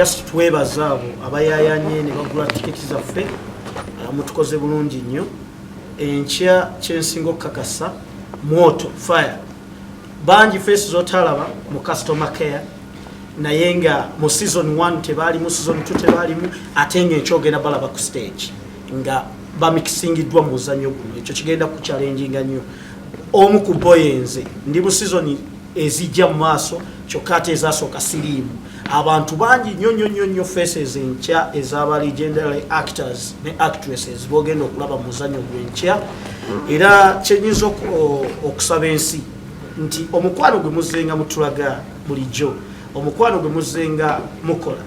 Just twebaza abo abayayanye ne bagula tiketi zaffe. Mutukoze bulungi nnyo. Enkya kyensinga okukakasa, mwoto, fire. Bangi face zotalaba mu Customer Care, naye nga mu season 1 tebalimu, season 2 tebalimu, ate nga enkya ogenda balaba ku stage nga bamikisingiddwa mu muzannyo guno. Ekyo kigenda kuchallenginga nnyo. Omu ku boyenze ndi mu season ezijja mu maaso, kyokka ate ezasooka siriimu. Abantu bangi nnyo nnyo nnyo nnyo, faces enkya ez'aba legendary actors ne actresses bogenda okulaba mu muzannyo gwenkya. Era kyenyinza okusaba ensi nti omukwano gwe muzenga mutulaga bulijjo, omukwano gwe muzenga mukola,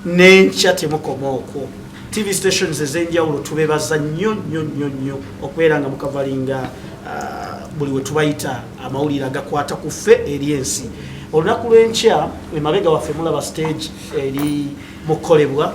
n'enkya temukoma okwo. TV stations ez'enjawulo, tubebaza nnyo nnyo nnyo nnyo okubeera nga mukavalinga buli we tubayita amawulire agakwata ku ffe eri ensi. Olunaku lw'enkya, emabega waffe mulaba stage eri mukukolebwa.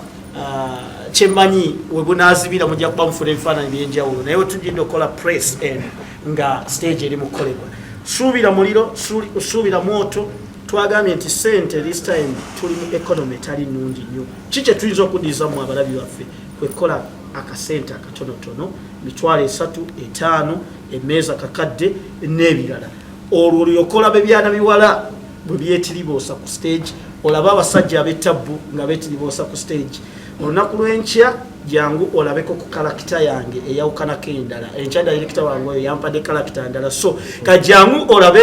Kyemmanyi we bunaazibira mujja kuba mufuna ebifaananyi byenjawulo, naye wetugenda okukola press en nga stage eri mukukolebwa. Suubira muliro, suubira mwoto. Twagambye nti sente this time tuli mu economy etali nnungi nnyo. Ki kye tuyinza okuddizamu abalabi baffe? Kwekola akasente akatonotono, 30,000, 5,000, emmeeza kakadde n'ebirala. Olwo olyokolaba ebyana biwala bwe byetiriboosa ku stage, olabe abasajja ab'ettabbu nga beetiriboosa ku stage. Olunaku lw'enkya jangu olabeko ku character yange eyawukanako endala. Enkya director wange oyo yampadde character ndala, so kajangu olabe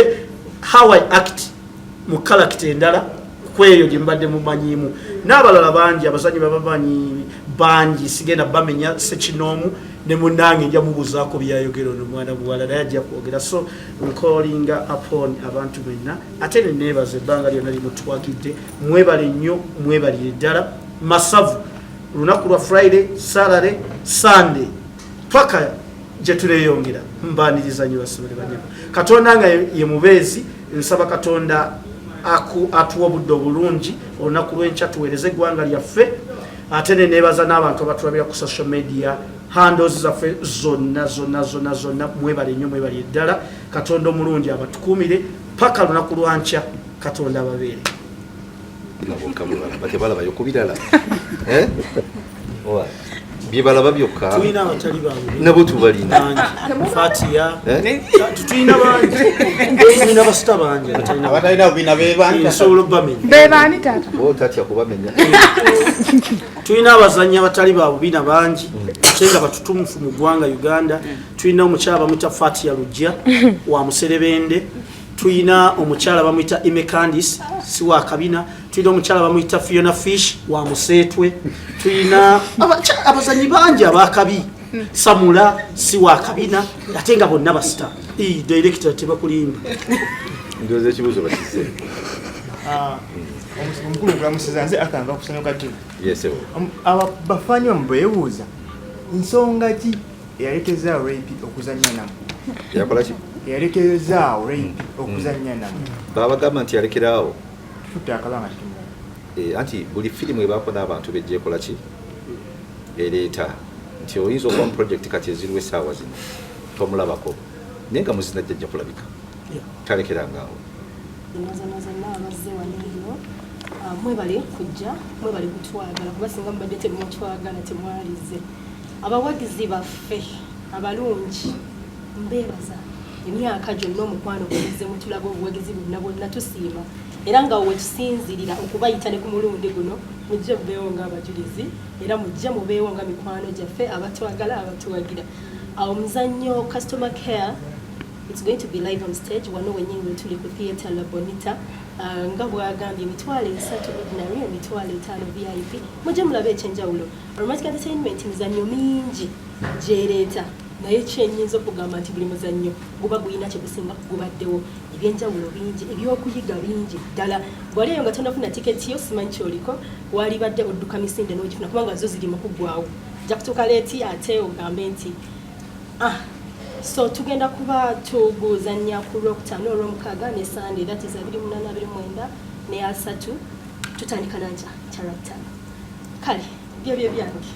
how I act mu character endala kweyo gye mbadde mumanyiimu. N'abalala bangi, abazanyi babamanyi bangi, sigenda bamenya sekinoomu. Ne munange nja mubuzaako byayogera. Ono mwana buwala, naye ajja kwogera. So ncallinga upon abantu benna, ate neneebaza ebbanga lyonna limutwagidde. Mwebale nnyo, mwebalire ddala. Masavu lunaku lwa Friday, Saturday, Sunday, paka gye tuleyongera. Mbaniriza nnyo, basomere banyabo. Katonda nga ye mubeezi, nsaba Katonda atuwa obudde obulungi olunaku lwenkya, tuweereze eggwanga lyaffe. Ate neneebaza n'abantu abatulabira ku social media handles zaffe zonna zonna zonna zonna. Mwebale nnyo, mwebale ddala. Katonda omulungi abatukuumire paka lunaku lwankya. Katonda ababeere. Batebalabayo ku birala. Eh? Owa, bye balaba byokka. Tulina abatali baabwe. Nabo tubalina. Bangi, Fatiya. Eh? Tulina bangi, tulina basita bangi abatalina. Abatalina bubina bebanta. Nsobola obamenya. Bebaani, taata? O tatya kubamenya. Tulina abazanyi abatali ba bubina bangi, ate nga batutumufu mu ggwanga Uganda. Tulina omukyala bamwita Fatia Lujja wa muserebende, tulina omukyala bamwita Imecandis, si wa kabina, tulina omukyala bamwita Fiona Fish wa museetwe. Tulina abazanyi bangi abakabi, Samula si wa kabina, ate nga bonna basita. Director, tebakulimba. Ndowooza ekibuuzo bakize. Omukulu, nkulamusiza. Nze Arthur, nva Kusanyuka TV. Yesewo. Aba bafaanyi bamu beebuuza nsonga ki eyalekezaawo Ray P okuzannya nammwe? Yakola ki? Eyalekezaawo Ray P okuzannya nammwe. Babagamba nti yalekeraawo? Tutte akabanga tetumulaba. Eh, anti buli firimu ebaako n'abantu bejja ekola ki ereeta, nti oyinza okuba mu project kati eziriwo essaawa zino tomulabako, naye nga muzina jjajja kulabika. Talekerangaawo. Zonna zonna zonna abazze wano eno. Ah, mwebale kujja, mwebale kutwagala, kuba singa mubadde temutwagala temwalize. Abawagizi baffe abalungi, mbeebaza emyaka gyonna omukwano gwemuzze mutulaga, obuwagizi bwonna bwonna tusiima, era nga we tusinzirira okubayita ne ku mulundi guno, mujje mubeewo ng'abajulizi, era mujje mubeewo nga mikwano gyaffe abatwagala, abatuwagira. Awo omuzannyo Customer Care, it's going to be live on stage wano wenyini we tuli ku Theatre La Bonita. Nga bwagambye, 30,000 ordinary, 50,000 VIP. Mujje mulabe ekyenjawulo. Aromatic Entertainment mizannyo mingi gyereeta, naye kyenyinza okugamba nti buli muzannyo guba gulina kyegusinga gubaddewo, ebyenjawulo bingi, ebyokuyiga bingi ddala. Bwali eyo nga tonafuna tiketi yo, simanyi kyoliko, walibadde odduka misinde n'ogifuna, kubanga zo ziri mu kuggwawo. Ojja kutuuka late ate ogambe nti ah. So tugenda kuba tuguzanya ku Lwokutaano, Olwomukaaga ne Sunday, that is 28, 29 ne 30. Tutandika nankya kyalwakutaano. Kale byebyo byange.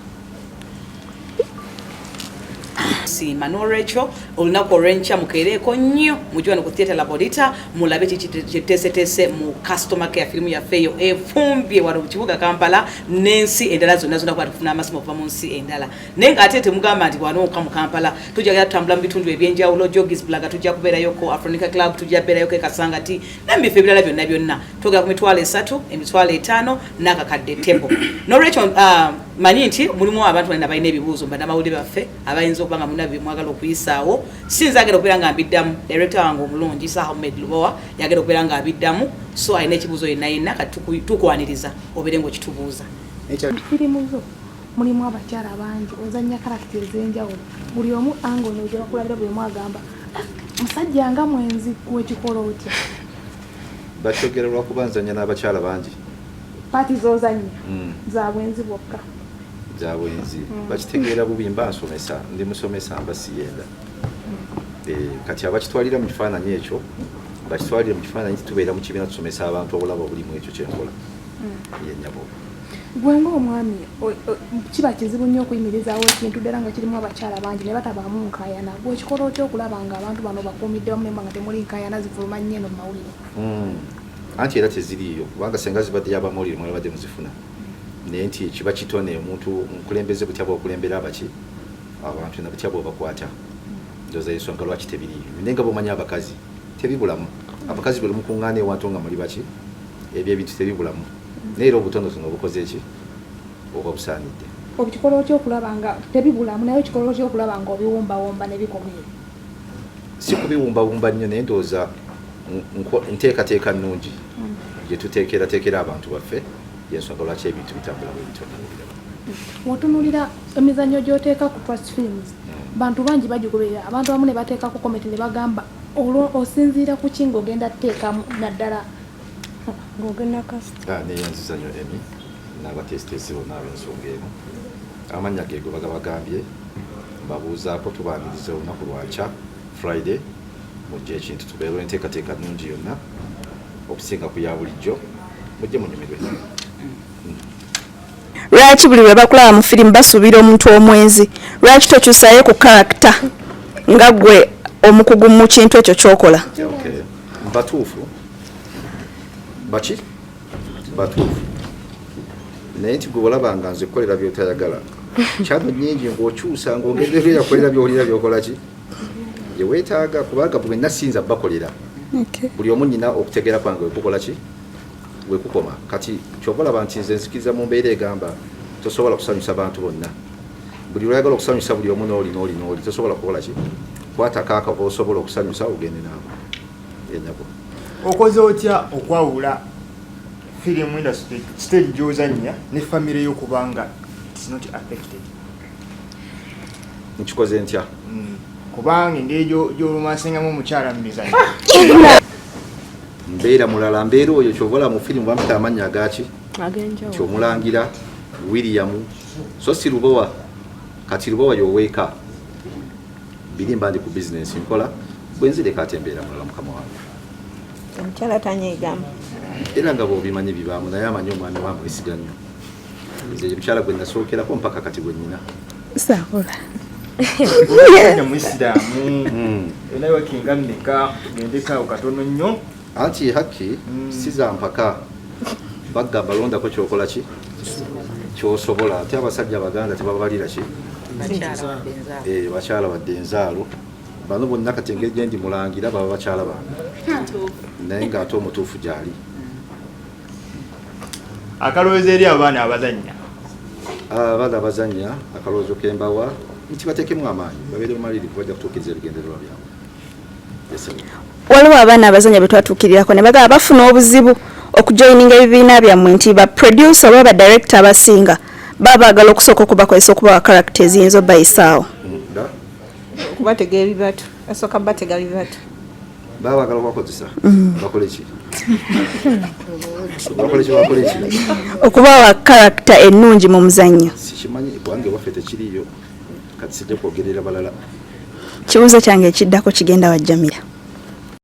Siima. N'olwekyo olunaku olw'enkya mukeereeko nnyo, mujje wano ku Theatre Laborita mulabe kiki kyetuteeseteese mu Customer Care, firimu yaffe eyo efumbye wano mu kibuga Kampala n'ensi endala zonna zonna, kuba tufuna amasimu okuva mu nsi endala. Naye ng'ate temugamba nti wano wokka mu Kampala, tujja genda tutambula mu bitundu ebyenjawulo. Jogis Blaga tujja kubeerayoko, Afronica Club tujja kubeerayoko e Kasangati ne mu bifo ebirala byonna byonna. Twogera ku 30,000, 50,000 n'akakadde table. N'olwekyo manyi nti mulimu abantu banene abalina ebibuuzo mu bannamawulire baffe abayinza okuba nga mulina bye mwagala okuyisaawo. Si nze agenda okubeera nga mbiddamu, director wange omulungi Sir Ahmed Lubowa yagenda okubeera nga abiddamu. So alina ekibuuzo yenna yenna, kati tukwaniriza obeere ng'okitubuuza. Firimu zo mulimu abakyala bangi, ozannya character ez'enjawulo. Buli omu angle eno gye bakulabira, buli omu agamba, "Ah, musajja nga mwenzi." Gwe kikola otya? Bakyogera lwakuba nzanya n'abakyala bangi. Part z'ozannya za bwenzi bwokka. Za bwenzi. Bakitegeera bubi. Mba nsomesa, ndi musomesa, mba siyenda. Kati abakitwalira mu kifaananyi ekyo bakitwalire mu kifaananyi tubeera mu kibiina tusomesa abantu obulabo obulimu ekyo kyenkola yenyabo. Gwe ng'omwami kiba kizibu nnyo okuyimirizaawo ekintu ddala nga kirimu abakyala bangi ne batabaamu nkaayana. Gwe ekikola otya okulaba nga abantu bano bakuumidde wamu nemba nga temuli nkaayana zifuluma nnyo eno mu mawulire? Anti era teziriiyo, kubanga senga zibaddeyo abamawulire mwalabadde muzifuna. Naye nti kiba kitone omuntu nkulembeze butya bwokulembera abaki abantu na butya bwobakwata. Ndowooza ensonga lwaki tebiriiyo, naye nga bwomanyi abakazi tebibulamu. Abakazi bwe lumukuŋŋaana ewantu nga muli baki, ebyo ebintu tebibulamu, naye era obutonotono obukoze eki oba busaanidde. Okikola otya okulaba nga tebibulamu, naye okikola otya okulaba nga obiwumbawumba ne bikoma eyo? Si kubiwumbawumba nnyo, naye ndowooza nteekateeka nnungi gye tuteekerateekera abantu baffe, yensonga lwaki ebintu bitambula bwe bityo nabiraba. Wotunulira emizannyo gy'oteeka ku Trust Films, bantu bangi bagigoberera. Abantu abamu ne bateekako comment ne bagamba, olwo osinziira ku ki ng'ogenda kuteekamu naddala ng'ogenda kasita? Ah, neyanziza nnyo Emi n'abateesiteesi bonna ab'ensonga eno. Amannya ge go bagabagambye, mbabuuzaako, tubaaniriza olunaku lwankya Friday, mujje ekintu tubeerewo, enteekateeka nnungi yonna okusinga ku ya bulijjo, mujje munyumirwe. Lwaki buli lwe bakulaba mu firimu basuubira omuntu omwenzi? Lwaki tokyusayo ku character nga gwe omukugu mu kintu ekyo kyokola? Okay. Batuufu baki batuufu, naye nti gwe olaba nga nze kukolera byotayagala kyano nyingi ng'okyusa ng'ongezeeko yakolera byowulira byokola ki gyeweetaaga, kubanga bwenna siyinza bakolera buli omu. Nyina okutegeera kwange wekukola ki wekukoma. Kati kyova olaba nti nze nzikiriza mu mbeera egamba tosobola kusanyusa bantu bonna. Buli lwayagala okusanyusa buli omu n'oli n'oli n'oli, tosobola kukola ki. Kwatako akava osobola okusanyusa ogende naabo enyabo. Okoze otya okwawula film industry stage gy'ozannya ne famire yo, kubanga it's not affected? Nkikoze ntya? Kubanga engeri gy'olumansingamu omukyala mu mizannyo. Mbeera mulala, mbeera oyo. Kyova olaba mu firimu bampita amannya agaki nti ag'enjawulo. Omulangira William, so si Lubowa. Kati Lubowa yoweeka biri, mba ndi ku bizinensi nkola, bwe nzireka ate mbeera mulala, mukama wange. Omukyala tanyegamba. Era nga bw'obimanyi bibaamu, naye amanyi omwami wa mwesiga nnyo. Nze ye mukyala gwe nasookerako mpaka kati gwe nnina. Sakola. Omusajja muisiraamu era wakinga mmeka? Tugendeko awo katono nnyo. Anti haki si za mpaka, bagamba londako kyokola ki kyosobola. Ate abasajja abaganda tebabalira ki. Bakyala badde enzaalo. Eh, bakyala badde enzaalo. Bano bonna kati engeri gye ndi mulangira baba bakyala bange, naye ng'ate omutuufu gyali. Akalowoozo eri abaana abazannya? Abaana abazannya, akalowoozo kembawa nti bateekemu amaanyi, babeere bamalirivu, bajja kutuukiriza ebigendererwa byabwe. Yes, sir. Waliwo abaana abazanya be twatuukirirako ne bagamba bafuna obuzibu okujoininga ebibiina byammwe, nti ba producer oba ba director abasinga baba baagala okusooka okubakozesa okubawa character eziyinza obayisaawo. Da? Okubatega ebibatu, basooka batega bibatu. Baba baagala okubakozesa bakole ki? Bakole ki? Bakole ki? Okubawa character ennungi mu muzannyo. Sikimanyi kubanga ewaffe tekiriiyo, kati sijja kwogerera balala. Kibuuzo kyange ekiddako kigenda wa Jamira.